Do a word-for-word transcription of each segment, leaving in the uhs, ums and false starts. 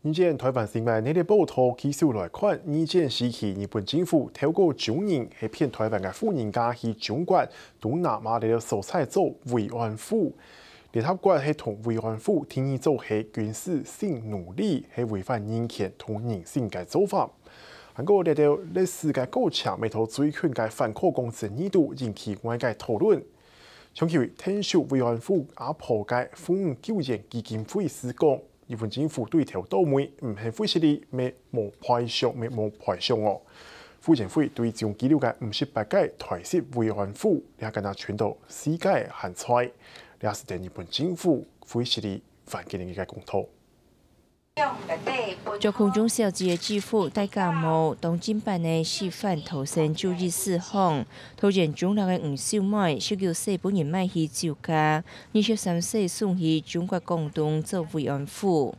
日前，台灣新聞系列報導，繼續來看，二戰時期日本政府透過中人係騙台灣个婦人家去中國東南亞个所在做慰安婦。聯合國係同慰安婦定義做係軍事性奴隸，係違反人權同人性个做法。還過這兜歷史个過程，乜在最近个反課綱爭議度引起外界討論。長期為𢯭手慰安婦阿婆个婦女救援基金會就講，日本政府對頭到尾毋肯廢除佢，乜無賠償，乜無賠償哦。傅園慧對總紀錄个五十八屆台式慰安婦，這下敢若傳到世界還在，這係對日本政府廢除佢還緊个公道。 著空中小姐个制服，戴假帽，當正版个示範逃生注意事項。桃園中壢个吳秀妹，十九歲分人賣去酒家，二十三歲送去中國廣東做慰安婦。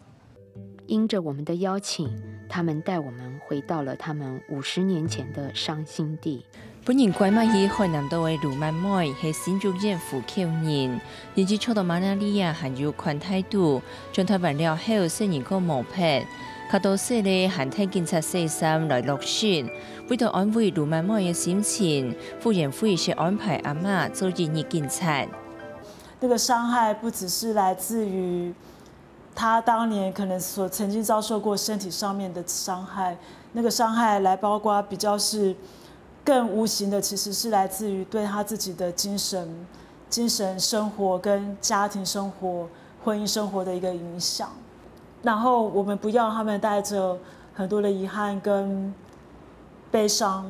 因着我们的邀请，他们带我们回到了他们五十年前的伤心地。 分人拐賣去海南島个盧曼妹係新竹縣湖口人，因為著到馬拉利亞還有款態肚，轉台灣了後，細人過無別，較多細个還替警察洗衫來落實。為著安慰盧曼妹个心情，傅園慧先安排阿媽做一日警察。那個傷害不只是來自於 他當年可能所曾經遭受過身體上面的傷害，那個傷害來包括比較是更無形的，其實是來自於對他自己的精神、精神生活跟家庭生活、婚姻生活的一個影響。然後我們不要他們帶著很多的遺憾跟悲傷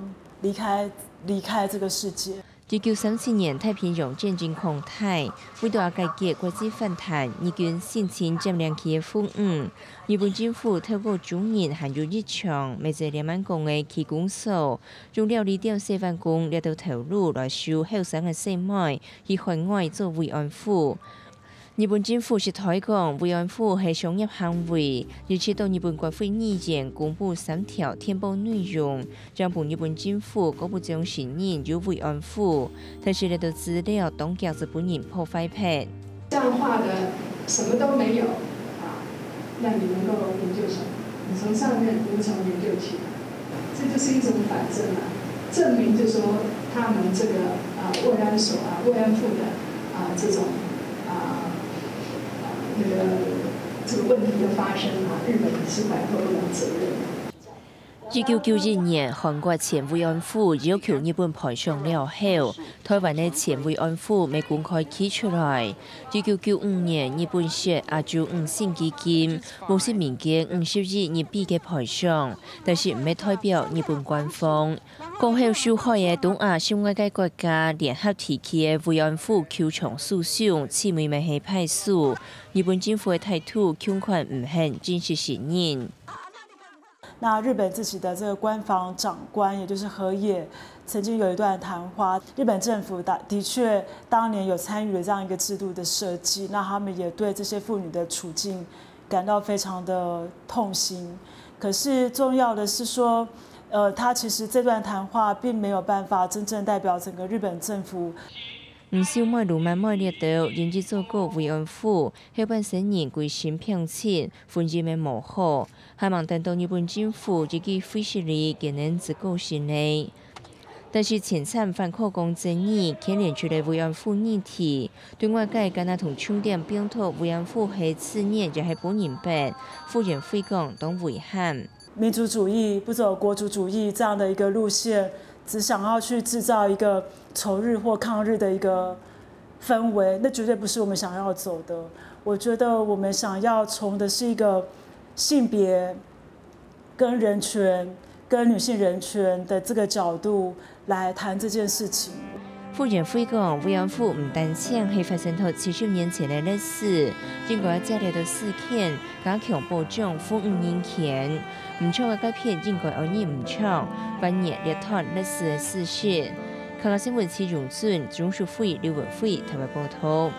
離開，離開這個世界。 一九三七年太平洋戰爭擴大，為著解決國際法庭，日軍申請佔領區个婦女，日本政府透過中人還有日常，乜在連滿港个區公所，用料理店洗碗工這兜頭路來收後生个細妹去海外做慰安婦。 日本政府是推廣慰安婦係商業行為，而且到日本國會議員公布三條電報內容，正分日本政府閣不將承認有慰安婦，但是這兜資料當遽就分人破壞忒。這樣畫的什麼都沒有啊，讓你能夠研究什麼？你從上面無從研究起來，這就是一種反證啊，證明就是說他們這個啊慰安所啊慰安婦的啊這種 啊，啊，那個，這個問題的發生啊，日本是擺脫不了責任的。一九九一年，韓國前慰安婦要求日本賠償了後，台灣个前慰安婦乜公開企出來。一九九五年，日本設亞洲五星基金，募集民間五十億日幣个賠償，但是毋係代表日本官方。 過後受害个東亞十五個國家聯合地區个慰安婦求償訴訟，最尾乜係敗訴。日本政府个態度，共款毋肯正式承認。那日本自己的這個官房長官，也就是河野，曾經有一段談話，日本政府的，的確當年有參與了這樣一個制度的設計，那他們也對這些婦女的處境 感到非常的痛心。可是重要的是說，呃，他其實這段談話並沒有辦法真正代表整個日本政府。吳秀妹、盧曼妹這兜，因為做過慰安婦，後半生人歸身病疾，婚姻乜無好，還吂等到日本政府一記廢除佢，佢等就過身了。 但是前站反課綱爭議牽連出个慰安婦議題，對外界敢若同重點放到慰安婦係自願也係分人逼，傅園慧講當遺憾。民族主義不走國族主義這樣的一個路線，只想要去製造一個仇日或抗日的一個氛圍，那絕對不是我們想要走的。我覺得我們想要從的是一個性別 跟人權、跟女性人權的這個角度來談這件事情。傅園慧講，慰安婦毋單淨係發生在七十年前个歷史，應該借這个事件加強保障婦女人權。毋著个改變應該愛認毋著，反而掠脫歷史个事實。客家新聞徐永俊、鍾淑慧、劉文輝台灣報導。